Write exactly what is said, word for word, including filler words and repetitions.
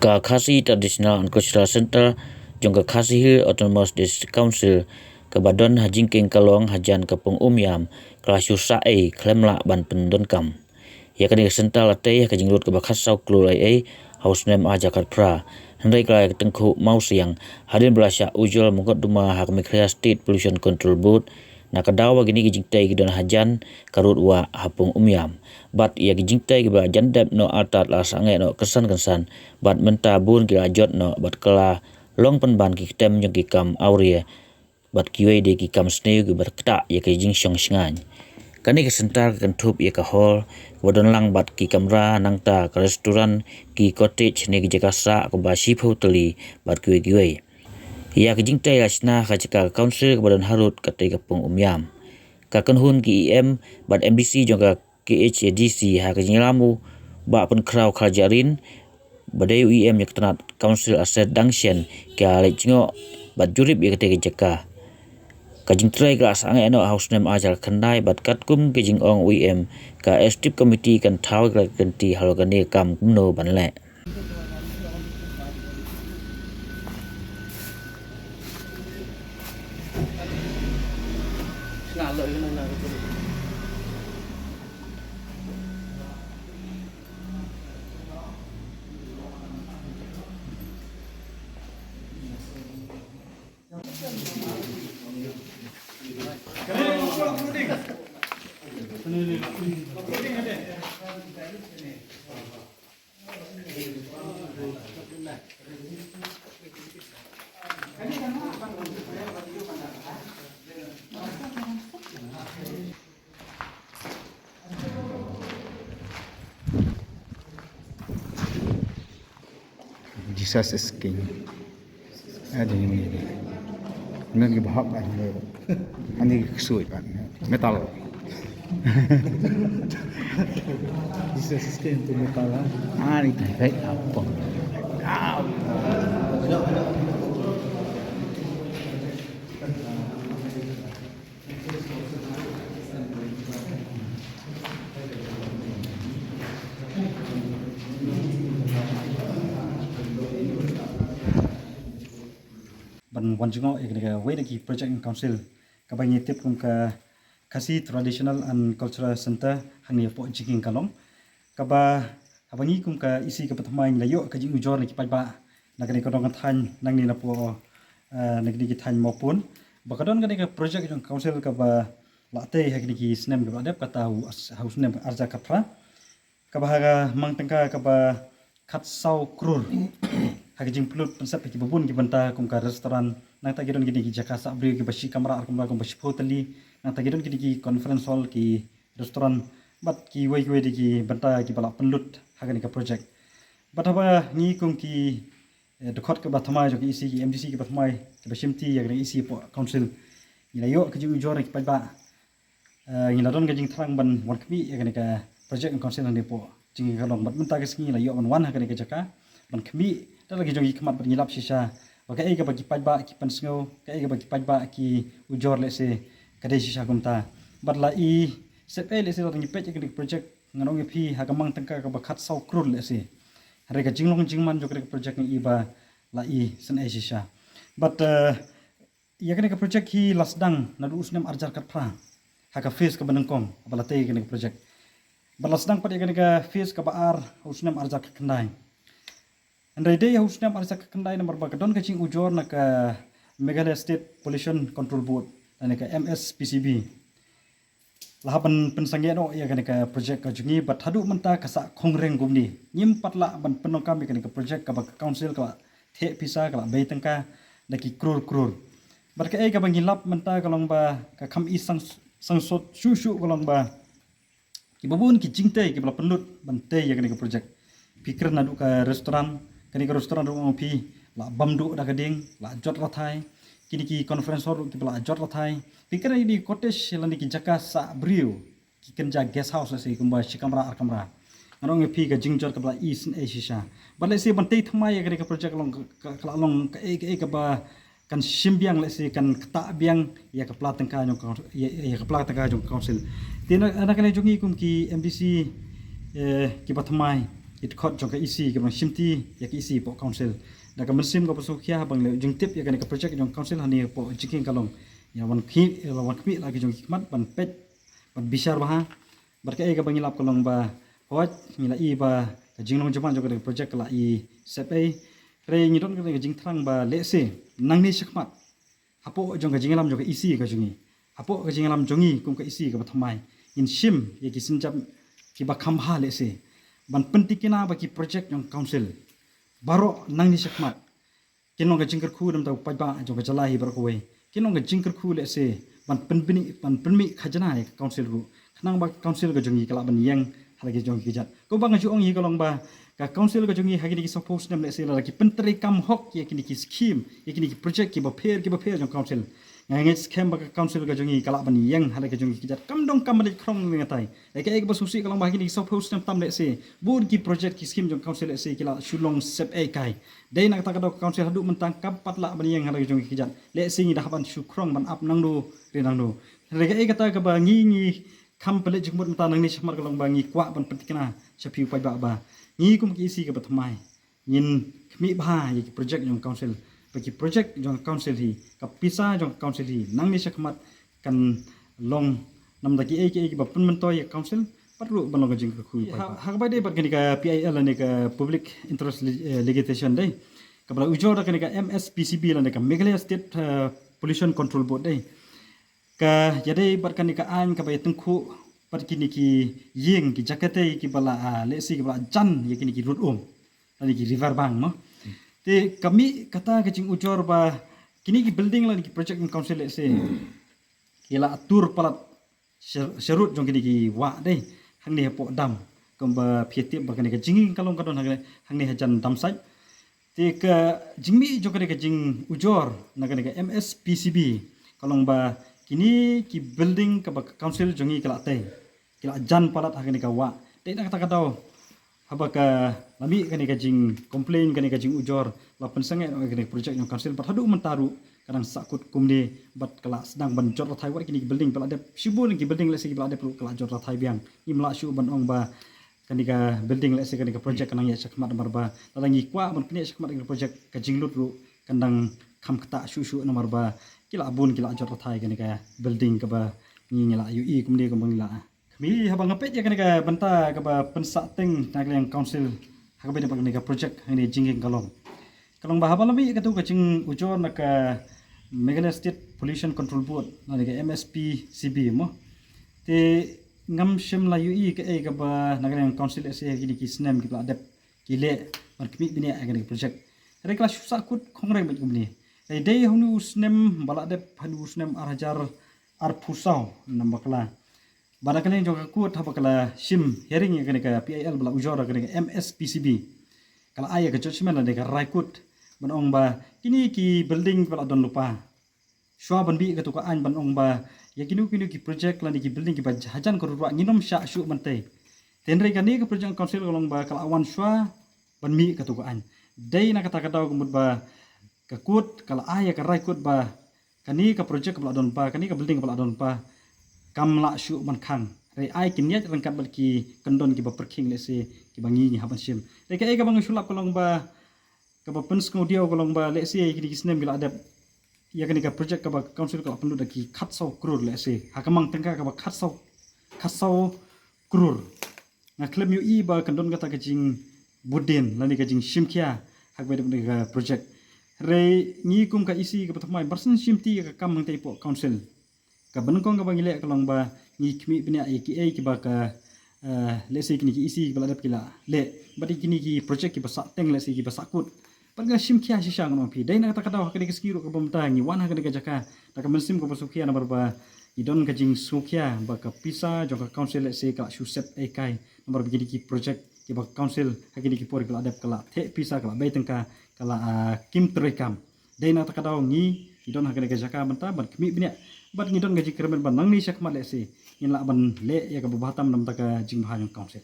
Ka Khasi Traditional and Cultural Centre jong ka Khasi Hills Autonomous District Council kaba don ha Jingkieng Kalong hajan ka Pung Umiam ka la shu sah ei khlem lah ban pyndonkam. Ïa kane ka centre la tei ha ka jinglut kaba khatsaw klur ei ei ha u snem arhajar khatphra. Hynrei ka la ïa ka tyngkhuh mawsiang hadien ba la shah ujor mukotduma ha ka Meghalaya State Pollution Control Board na ka daw ba kine ki jingtei ki don hajan ka rud wah ha Pung Umiam. Bad ïa ki jingtei kiba la jan dep noh artat la sangeh noh kynsan kynsan bad mynta bun ki la jot noh bad ka la long pynban ki ktem jong ki kam awria bad kiwei de ki kam sniew kiba ktah ïa ki jingshong shngaiñ. Kane ka centre ka kynthup ïa ka hall kaba don lang bad ki kamra nangta ka restaurant, ki cottage ne ki jaka sah kaba shiphew tylli bad kiwei kiwei. Ïa ki jingtei la shna ha ka jaka ka council kaba don harud katei ka Pung Umiam. Ka kynhun ki E M bad M D C jong ka K H A D C ha ka jingïalam u Bah Pynkhraw Kharjahrin ba dei u E M ïa ka tnat Council Asset Dang Shen ki la leit jngoh bad jurip ïa katei ka jaka. Ka jingtrei ka la sangeh noh ha u snem arhajar khyndai bad katkum ka jingong u E M ka Executive Committee kan thaw ïa ka lad ka kynti halor kane ka kam kumno ban leh. Jesus is King. Ada ni ni. Nang ki bahap kan. Ani ki ksui kan. Metal. Jesus is King tu metal ah. Ani tai tai apa? Ban wan jngoh ïa kane kawei na ki project council kaba ngi tip kum ka Khasi Traditional and Cultural Centre hangne hapoh Jingkieng Kalong. Kaba haba ngi kum ka E C kaba thymmai ngi la ïoh ka jingujor na ki paidbah na kane ka dong ka thaiñ nangne napoh, eh, na kine ki thaiñ Mawpun. Ba ka don kane ka project jong council kaba la tei ha kine ki snem kiba la dep kata ha u as-, ha u snem arhajar khatphra. Kaba ha ka mang tyngka kaba khatsaw klur. Ha ka jingpynlut pynsep ha kiba bun ki bynta kum ka restaurant. Nangta ki don kine ki jaka sah briew kiba shi kamra ar kamra kumba shiphew tylli. Nangta ki don kine ki conference hall ki restaurant bad kiwei kiwei de ki bynta kiba la pynlut ha kane ka project. Bad haba ngi kum ki, eh, dkhot kiba thymmai jong ki E C, ki M D C kiba thymmai kiba shimti ïa kane ka E C hapoh council. Ngi la ïoh ka jingujor na ki paidbah. Eh, ngi la don ka jingthrang ban wan khmih ïa kane ka project council hangne hapoh Jingkieng Kalong bad mynta ka sngi ngi la ïoh ban wan ha kane ka jaka ban khmih da la ki jong ki khmat bad ngi lap shisha ba kaei kaba ki paidbah ki pynsngew, kaei kaba ki paidbah ki ujor lehse ka dei shisha kumta. Bad la i sep ei lehse la ngi peit ïa kane ka project ngan ong ïa phi ha ka mang tyngka kaba khatsaw klur lehse. Hynrei ka jinglong jingman jong kane ka project ngi i ba la i sep ei shisha. Bad, eh, ïa kane ka project hi la sdang naduh u snem arhajar khatphra ha ka phase kaba nyngkong ba la tei ïa kane ka project. Bad la sdang pat ïa kane ka phase kaba ar ha u snem arhajar khatkhyndai. Hynrei dei ha u snem arhajar khatkhyndai namar ba ka don ka jingujor na ka Meghalaya State Pollution Control Board lane ka M S P C B. La hap ban pynsangeh noh ïa kane ka project ka jong ngi bad haduh mynta ka sah khongreng kumne. Ngim pat lah ban pyndonkam ïa kane ka project kaba ka council ka la theh pisa ka la bei tyngka da ki klur klur. Bad kaei kaba ngi lap mynta ka long ba ka kham i sang, sangsot shuh shuh ka long ba kiba bun ki jingtei kiba la pynlut ban tei ïa kane ka project. Phi kren naduh ka restaurant, kane ka restaurant ruh ong phi la bam duh da ka ding, la jot rathai. Kine ki conference hall ruh kiba la jot rathai. Phi kren ïa ki cottage lane ki jaka sah briew, ki kynja guest house lehse kumba shi kamra ar kamra. Ngan ong ïa phi ka jingjot kaba la i sep ei shisha. Bad lehse ban tei thymmai ïa kane ka project long ka, ka, ka la long kaei kaei kaba kan shim biang lehse kan ktah biang ïa ka pla tyngka jong ka, ïa, ïa ka pla tyngka jong ka council. Te na, na kane jong ngi kum ki M D C, eh, kiba thymmai ki dkhot jong ka E C, kiba nang shimti ïa ka E C hapoh council. Da ka mynsiem kaba sngewkhia ban leh jingtip ïa kane ka project jong council hangne hapoh Jingkieng Kalong. Ïa wan khmih, ïa wan khmih la ki jong ki khmat ban peit, ban bishar bha. Bad kaei kaba ngi lap ka long ba, hooid, ngi la i ba ka jinglong jingman jong kane ka project ka la i sep ei. Hynrei ngi don kane ka jingthrang ba lehse nangne shakhmat, hapoh jong ka jingïalam jong ka E C ka jong ngi, hapoh ka jingïalam jong ngi kum ka E C kaba thymmai, ngin shim ïa ki sienjam kiba kham bha lehse ban pyntikna ba ki project jong council baroh nangne shakhmat kin long ka jingkyrkhu na ka bynta u paidbah jong ka jylla hi baroh kawei. Kin long ka jingkyrkhu lehse ban pynbni, ban pynmih khajna ïa ka council ruh, khnang ba ka council ka jong ngi ka lah ban ïeng ha la ki jong ki kjat. Kumba nga ju ong hi ka long ba ka council ka jong ngi ha kine ki sawphew snem lehse lada ki pyntreikam hok ïa kine ki skhim, ïa kine ki project kiba pher kiba pher jong council, nga ngeit skhem ba ka council ka jong ngi ka lah ban ïeng ha la ki jong ki kjat. Kam donkam ban leit khrong ne ngatai. Ïa kaei kaba sngewsih ka long ba ha kine ki sawphew snem tam lehse bun ki project ki skhim jong council lehse ki la shu long sep ei kai. Dei na kata ka daw ka council haduh mynta kam pat lah ban ïeng ha la ki jong ki kjat. Lehse ngi da hap ban shu khrong ban ap nangno re nangno. Hynrei kaei kata kaba ngi, ngi kham pynleit jingmut mynta nangne shakhmat ka long ba ngi kwah ban pyntikna sha phi u paidbah ba ngi kum ka E C kaba thymmai ngin khmih bha ïa ki project jong council, ba ki project jong council hi, ka pisa jong council hi nangne shakhmat kan long namar da kiei kiei kiba pynmyntoi ïa council, pat ruh ban long ka jingkyrkhu ïa u paidbah. Ha kaba ïadei bad kane ka P I L lane ka public interest li-, eh, litigation dei, kaba la ujor da kane ka M S P C B lane ka Meghalaya State, eh, Pollution Control Board dei, ka ïadei bad kane ka aiñ kaba ïatyngkhuh bad kine ki ïing ki jaka tei kiba la, ah, lehse kiba la jan ïa kine ki rud um lane ki river bank mo. Te ka mih kata ka jingujor ba kine ki building lane ki project jong council lehse ki la tur palat sha-, sharud jong kine ki wah dei, hangne hapoh dam. Kumba phi tip ba kane ka Jingkieng Kalong ka don hangne, hangne hajan dam site. Te ka jingmih jong kane ka jingujor na kane ka M S P C B ka long ba kine ki building kaba ka council jong ngi ka la tei, ki la jan palat ha kane ka wah. Dei na kata ka daw haba ka la mih kane ka jingcomplain, kane ka jingujor, la pynsangeh noh kane ka project jong council bad haduh mynta ruh ka dang sahkut kumne bad ka la sdang ban jot rathai. Wat kine ki building ba la dep, shibun ki building lehse kiba la dep ruh ka la jot rathai biang. Ngim lah shuh ban ong ba kane ka building lehse kane ka project ka nang ïaid shakhmat namar ba lada ngi kwah ban pynïaid shakhmat kane ka project ka jinglut ruh kan dang kham ktah shuh shuh namar ba ki la bun ki la jot rathai kane ka building kaba ngi, ngi la ïohi kumne kumba ngi la khmih. Haba nga peit ïa kane ka bynta kaba pynsahteng na ka liang council ha kaba ïadei bad kane ka project hangne Jingkieng Kalong, ka long ba haba la mih katu ka jingujor na ka Meghalaya State Pollution Control Board lane ka M S P C B mo, te ngam shym la ïohi kaei kaba na ka liang council lehse ha kine ki snem kiba la dep ki leh ban khmih bniah ïa kane ka project. Hynrei ka la shu sahkut khongren beit kumne. Hynrei dei ha une u snem ba la dep, ha une u snem ar hajar arphew saw namar ba ka la, ba na ka liang jong ka court haba ka la shim hearing ïa kane ka P I L ba la ujor ïa kane ka M S P C B, ka la ai ïa ka judgment lane ka rai court ban ong ba kine ki building ba la don lypa, shuwa ban mih katu ka aiñ ban ong ba ïa kino kino ki project lane ki building kiba hajan ka rud wah ngin ym shah shuh ban tei. Te hynrei kane ka project council ka long ba ka la wan shuwa ban mih katu ka aiñ. Dei na kata ka daw ka mut ba ka court ka la ai ïa ka rai court ba kane ka project kaba la don lypa, kane ka building kaba la don lypa kam lah shuh ban khang. Hynrei ai kin ïaid ryngkat bad ki kyndon kiba pyrkhing lehse kiba ngi ngi hap ban shim. Hynrei kaei kaba nga shu lap ka long ba kaba pynsngewdiaw ka long ba lehse ïa kine ki snem ki la dep ïa kane ka project kaba council ka la pynlut da ki khatsaw klur lehse, ha ka mang tyngka kaba khatsaw, khatsaw klur. Nga khlem ïohi ba kan don kata ka jingbud dien lane ka jingshim khia ha kaba ïadei bad ka project. Hynrei ngi kum ka E C kaba thymmai ba sngewsih shimti ïa ka kam hangtei hapoh council. Kaba nyngkong kaba ngi leh ka long ba ngi khmih bniah ïa kiei kiba ka, eh, lehse kine ki E C kiba la dep ki la leh bad ïa kine ki project kiba sahteng lehse kiba sahkut. Bad nga shim khia shisha ngan ong phi. Dei na kata ka daw ha kane ka sngi ruh kaba mynta ngi wan ha kane ka jaka da ka mynsiem kaba sngewkhia namar ba ngi don ka jingsngewkhia ba ka pisa jong ka council lehse ka la shu sep ei kai namar ba kine ki project kiba ka council ha kine ki por kiba la dep ka la theh pisa, ka la bei tyngka, ka la, ah, kim treikam. Dei na kata ka daw ngi, ngi don ha kane ka jaka mynta ban khmih bniah bad ngi don ka jingkyrmen ba nangne shakhmat lehse ngin lah ban leh ïa kaba bha tam namar ka jingbha jong ka council.